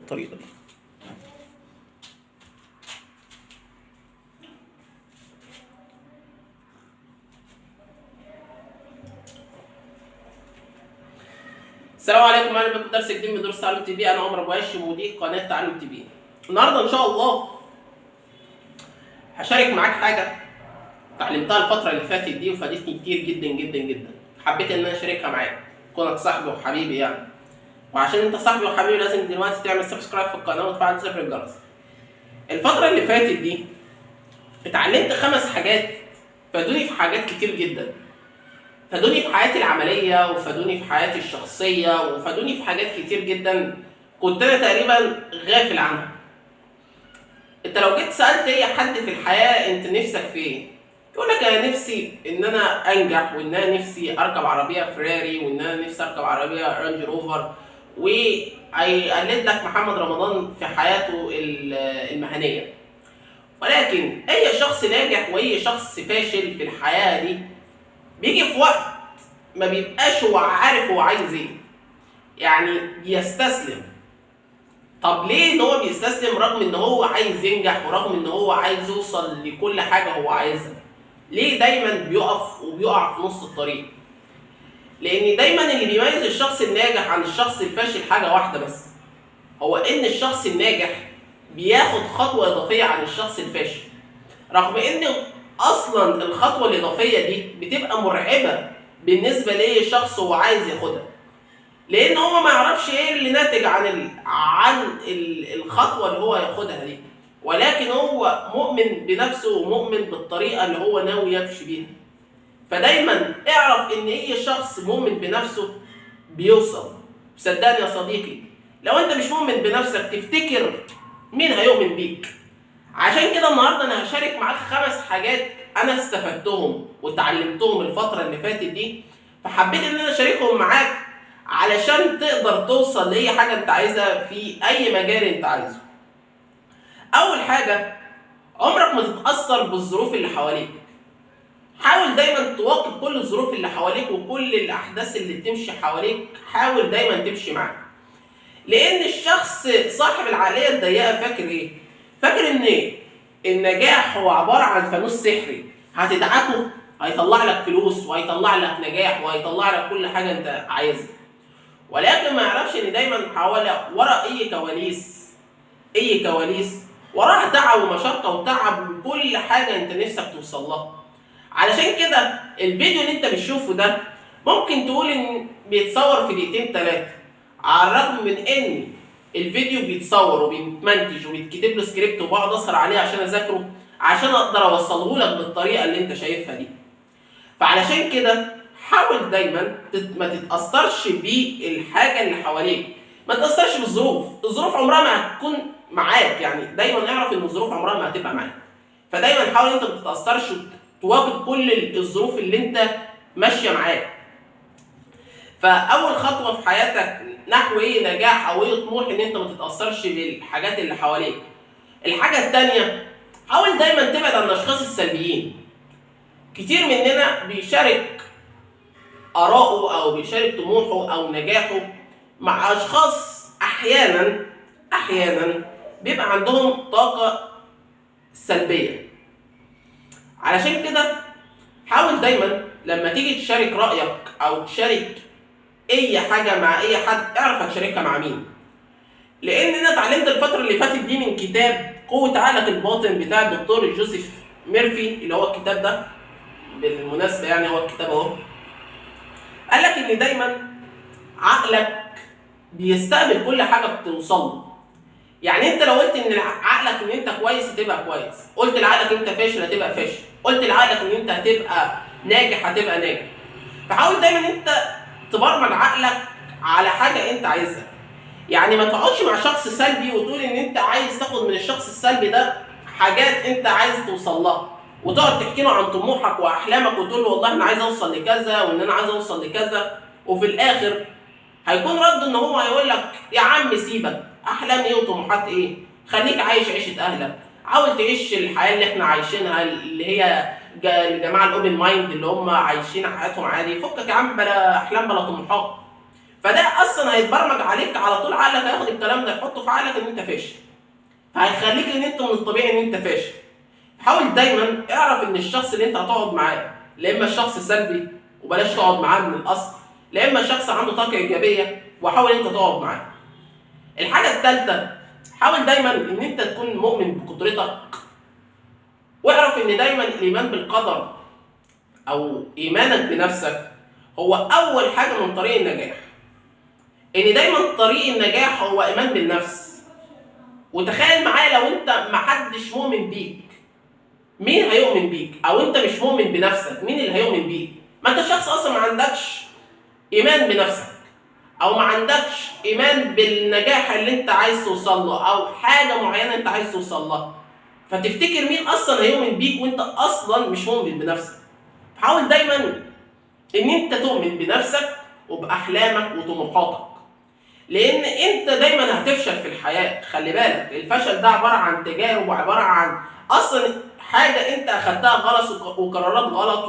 بالطريقة دي. السلام عليكم، اهلا بكم في درس جديد من دروس تعلم تي في. انا عمر ابو هاشم ودي قناة تعلم تي في. النهارده ان شاء الله هشارك معاك حاجة اتعلمتها الفترة اللي فاتت دي وفادتني كتير جدا جدا جدا، حبيت ان انا اشاركها معاك كونك صاحبي وحبيبي يعني. وعشان انت صاحبي وحبيبي لازم دلوقتي تعمل subscribe في القناة وتفعل زر الجرس. الفترة اللي فاتت دي اتعلمت 5 حاجات فادوني في حاجات كتير جدا، فادوني في حياتي العملية وفادوني في حياتي الشخصية وفادوني في حاجات كتير جدا كنت انا تقريبا غافل عنها. انت لو جيت سألت اي حد في الحياة انت نفسك في ايه؟ يقول لك انا نفسي ان انا انجح، وان انا نفسي اركب عربية فيراري، وان انا نفسي اركب عربية رانج روفر، وهيقلد لك محمد رمضان في حياته المهنية. ولكن اي شخص ناجح واي شخص فاشل في الحياة دي بيجي في وقت ما بيبقاش هو عارف هو عايز ايه، يعني بيستسلم. طب ليه ان هو بيستسلم رغم ان هو عايز ينجح ورغم ان هو عايز يوصل لكل حاجة هو عايزها؟ ليه دايما بيقف وبيقع في نص الطريق؟ لان دايما اللي بيميز الشخص الناجح عن الشخص الفاشل حاجة واحدة بس، هو ان الشخص الناجح بياخد خطوة اضافية عن الشخص الفاشل، رغم ان اصلا الخطوة الاضافية دي بتبقى مرعبة بالنسبة لأي شخص هو عايز ياخدها، لان هو ما يعرفش ايه اللي ناتج عن الخطوة اللي هو ياخدها دي، ولكن هو مؤمن بنفسه ومؤمن بالطريقة اللي هو ناوي يمشي بيها. فدايما اعرف ان اي شخص مؤمن بنفسه بيوصل. صدقني يا صديقي، لو انت مش مؤمن بنفسك تفتكر مين هيؤمن بيك؟ عشان كده النهارده انا هشارك معاك 5 حاجات انا استفدتهم وتعلمتهم الفترة اللي فاتت دي، فحبيت ان انا اشاركهم معاك علشان تقدر توصل لاي حاجة انت عايزها في اي مجال انت عايزه. اول حاجة، عمرك ما تتاثر بالظروف اللي حواليك. حاول دايما تواكب كل الظروف اللي حواليك وكل الاحداث اللي بتمشي حواليك، حاول دايما تمشي معاك. لان الشخص صاحب العقلية الضيقه فاكر ايه؟ فاكر ان النجاح هو عبارة عن فانوس سحري هتدعكه هيطلع لك فلوس وهيطلع لك نجاح وهيطلع لك كل حاجة انت عايزها، ولكن ما يعرفش ان دايما حوالي ورا اي كواليس، اي كواليس وراها تعب ومشقة وتعب وكل حاجة انت نفسك توصل لها. علشان كده الفيديو اللي انت بتشوفه ده ممكن تقول ان بيتصور في دقيقتين 3، على الرغم من ان الفيديو بيتصور وبيتمنتج وبيتكتب له سكريبت وبقعد اسهر عليه عشان اذاكره عشان اقدر اوصله لك بالطريقة اللي انت شايفها دي. فعلشان كده حاول دايما ما تتاثرش بالحاجة اللي حواليك، ما تتاثرش بالظروف. الظروف عمرها ما هتكون معاك، يعني دايما اعرف ان الظروف عمرها ما هتبقى معاك. فدايما حاول انت ما تتاثرش وتواكب كل الظروف اللي انت ماشية معاك. فاول خطوة في حياتك نحو ايه نجاح او ايه طموح ان انت ما تتاثرش بالحاجات اللي حواليك. الحاجة الثانية، حاول دايما تبعد عن الاشخاص السلبيين. كتير مننا بيشارك اراءه او بيشارك طموحه او نجاحه مع اشخاص احيانا بيبقى عندهم طاقة سلبية. علشان كده حاول دايما لما تيجي تشارك رايك او تشارك اي حاجة مع اي حد، اعرف هتشاركها مع مين. لان انا اتعلمت الفترة اللي فاتت دي من كتاب قوة عقلك الباطن بتاع الدكتور جوزيف ميرفي، اللي هو الكتاب ده بالمناسبة، يعني هو الكتاب اهو. قال لك ان دايما عقلك بيستقبل كل حاجة بتوصل له. يعني انت لو قلت ان عقلك ان انت كويس هتبقى كويس، قلت لعقلك انت فاشل هتبقى فاشل، قلت لعقلك ان انت هتبقى ناجح هتبقى ناجح. فحاول دايما انت تبرمج عقلك على حاجة انت عايزها. يعني ما تقعدش مع شخص سلبي وتقول ان انت عايز تاخد من الشخص السلبي ده حاجات انت عايز توصل لها، وتقعد تحكي له عن طموحك واحلامك وتقول له والله انا عايز اوصل لكذا وان انا عايز اوصل لكذا، وفي الاخر هيكون رده ان هو هيقول لك يا عم سيبك، احلام ايه وطموحات ايه، خليك عايش عيشه اهلك، حاول تعيش الحياة اللي احنا عايشينها اللي هي الجماعة ال open mind اللي هم عايشين حياتهم عادي، فكك يا عم بلا احلام بلا طموحات. فده اصلا هيتبرمج عليك على طول، عقلك هياخد الكلام ده يحطه في عقلك ان انت فاشل، فهيخليك ان انت من الطبيعي ان انت فاشل. حاول دايما اعرف ان الشخص اللي انت هتقعد معاه لا اما الشخص سلبي وبلاش تقعد معاه من الاصل، لا اما شخص عنده طاقة ايجابية وحاول انت تقعد معاه. الحاجة الثالثة، حاول دايما ان انت تكون مؤمن بقدرتك، واعرف ان دايما الايمان بالقدر او ايمانك بنفسك هو اول حاجة من طريق النجاح. ان دايما طريق النجاح هو ايمان بالنفس. وتخيل معايا لو انت محدش مؤمن بيك، مين هيؤمن بيك؟ او انت مش مؤمن بنفسك، مين اللي هيؤمن بيك؟ ما انت شخص اصلا ما عندكش ايمان بنفسك، او ما عندكش ايمان بالنجاح اللي انت عايز توصل له، او حاجة معينة انت عايز توصل لها. فتفتكر مين اصلا هيؤمن بيك وانت اصلا مش مؤمن بنفسك؟ حاول دايما ان انت تؤمن بنفسك وباحلامك وطموحاتك، لان انت دايما هتفشل في الحياة. خلي بالك، الفشل ده عبارة عن تجارب، وعبارة عن اصلا حاجة انت اخدتها غلط وقرارات غلط،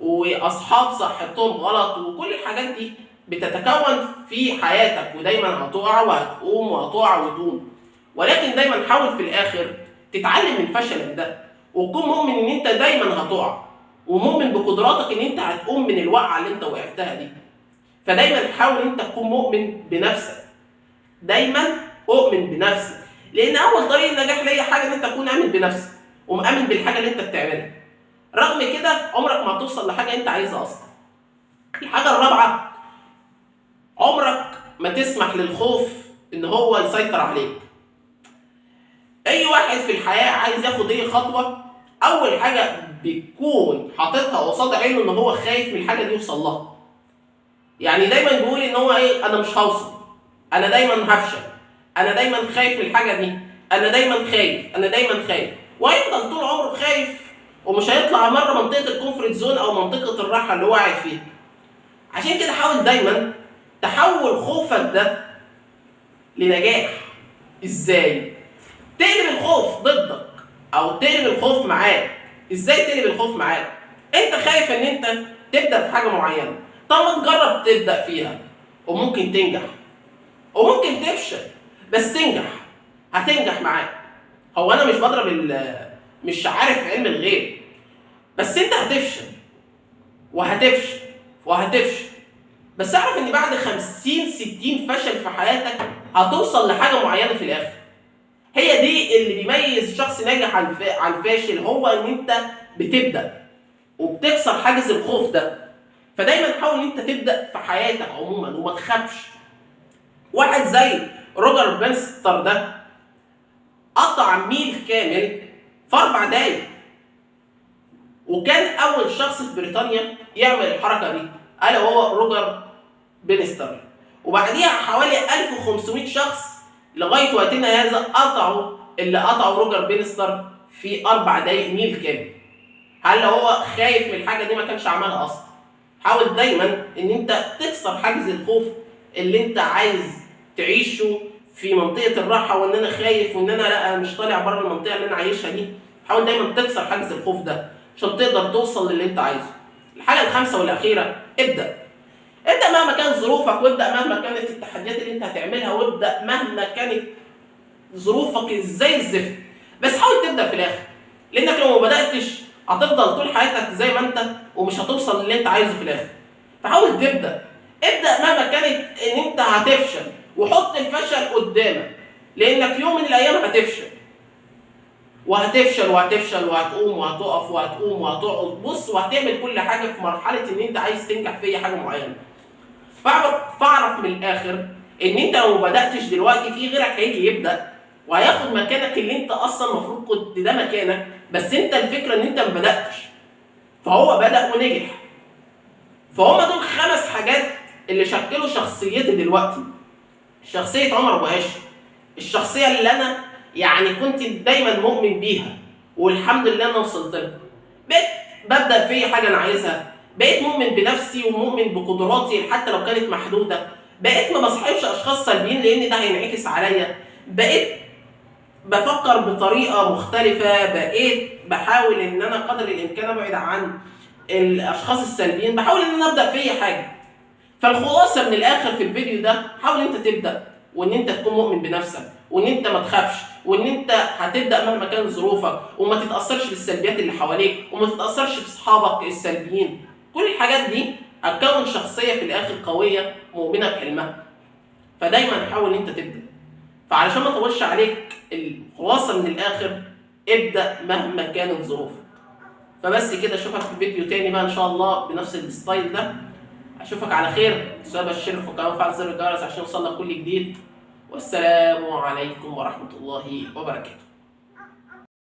واصحاب صاحبتهم غلط، وكل الحاجات دي بتتكون في حياتك، ودايما هتقع وهتقوم وهتقع وتقوم. ولكن دايما حاول في الاخر تتعلم من فشلك ده، وتكون مؤمن ان انت دايما هتقع، ومؤمن بقدراتك ان انت هتقوم من الوقعة اللي انت وقعتها دي. فدايما حاول انت تكون مؤمن بنفسك، دايما اؤمن بنفسك، لان اول طريق النجاح لأي حاجة ان انت تكون امن بنفسك ومؤمن بالحاجة اللي انت بتعملها. رغم كده عمرك ما هتوصل لحاجة انت عايزها اصلا. الحاجة الرابعة، عمرك ما تسمح للخوف ان هو يسيطر عليك. اي واحد في الحياة عايز ياخد اي خطوة، اول حاجة بيكون حاططها قصاد عينه ان هو خايف من الحاجة دي يوصل لها. يعني دايما بيقول ان هو ايه، انا مش هوصل، انا دايما هفشل، انا دايما خايف من الحاجة دي، انا دايما خايف، انا دايما خايف، وهيفضل طول عمره خايف ومش هيطلع مرة منطقة ال comfort zone او منطقة الراحة اللي هو قاعد فيها. عشان كده حاول دايما تحول خوفك ده لنجاح. ازاي؟ تقلب الخوف ضدك او تقلب الخوف معاك. ازاي تقلب الخوف معاك؟ انت خايف ان انت تبدا في حاجة معينة، طب ما تجرب تبدا فيها، وممكن تنجح وممكن تفشل، بس تنجح، هتنجح معاك. هو انا مش بضرب، مش عارف علم الغيب، بس انت هتفشل وهتفشل وهتفشل، بس اعرف ان بعد 50 60 فشل في حياتك هتوصل لحاجة معينة في الاخر. هي دي اللي بيميز شخص ناجح عن فاشل، هو ان انت بتبدا وبتكسر حاجز الخوف ده. فدايما حاول ان انت تبدا في حياتك عموما وما تخافش. واحد زي روجر بنستر ده قطع ميل كامل في 4 دقايق، وكان اول شخص في بريطانيا يعمل الحركة دي، الا وهو روجر بنستر. وبعديها حوالي 1500 شخص لغاية وقتنا هذا قطعوا اللي قطعوا روجر بنستر في 4 دقايق ميل كامل. هل لو هو خايف من الحاجة دي ما كانش عملها اصلا؟ حاول دايما ان انت تكسر حاجز الخوف اللي انت عايز تعيشه في منطقة الراحة، وان انا خايف وان انا لا مش طالع بره المنطقة اللي انا عايشها دي. حاول دايما تكسر حاجز الخوف ده عشان تقدر توصل للي انت عايزه. الحاجة الخامسة والاخيرة، ابدا. ابدا مهما كانت ظروفك، وابدا مهما كانت التحديات اللي انت هتعملها، وابدا مهما كانت ظروفك ازاي الزفت، بس حاول تبدا في الاخر، لانك لو ما بداتش هتفضل طول حياتك زي ما انت ومش هتوصل للي انت عايزه في الاخر. فحاول تبدا، ابدا مهما كانت ان انت هتفشل، وحط الفشل قدامك، لانك في يوم من الايام هتفشل وهتفشل وهتفشل وهتقوم وهتقف وهتقوم وهتقعد، بص، وهتعمل كل حاجة في مرحلة ان انت عايز تنجح في اي حاجة معينة. فاعرف من الاخر ان انت لو ما بداتش دلوقتي في غيرك هيجي يبدا وهياخد مكانك اللي انت اصلا المفروض كنت ده مكانك، بس انت الفكرة ان انت ما بداتش، فهو بدا ونجح. فهم دول 5 حاجات اللي شكلوا شخصيتي دلوقتي، شخصية عمر ابو هاشم، الشخصية اللي انا يعني كنت دايما مؤمن بيها والحمد لله انا وصلت لها. بقيت ببدا في حاجة انا عايزها، بقيت مؤمن بنفسي ومؤمن بقدراتي حتى لو كانت محدودة، بقيت ما بصاحبش اشخاص سلبيين لان ده هينعكس عليا، بقيت بفكر بطريقة مختلفة، بقيت بحاول ان انا قدر الامكان ابعد عن الاشخاص السلبيين، بحاول ان انا ابدا في اي حاجة. فالخلاصة من الاخر في الفيديو ده، حاول انت تبدا، وان انت تكون مؤمن بنفسك، وان انت ما تخافش، وان انت هتبدا مهما كانت ظروفك، وما تتاثرش بالسلبيات اللي حواليك، وما تتاثرش باصحابك السلبيين. كل الحاجات دي هتكون شخصية في الاخر قوية مؤمنة بحلمها. فدايما حاول ان انت تبدا. فعلشان ما اطولش عليك، الخلاصة من الاخر، ابدا مهما كانت ظروفك. فبس كده، اشوفك في فيديو تاني بقى ان شاء الله بنفس ال style ده. اشوفك على خير. تنساش الاشتراك في القناة وفعل زر الجرس عشان يوصلك كل جديد. والسلام عليكم ورحمة الله وبركاته.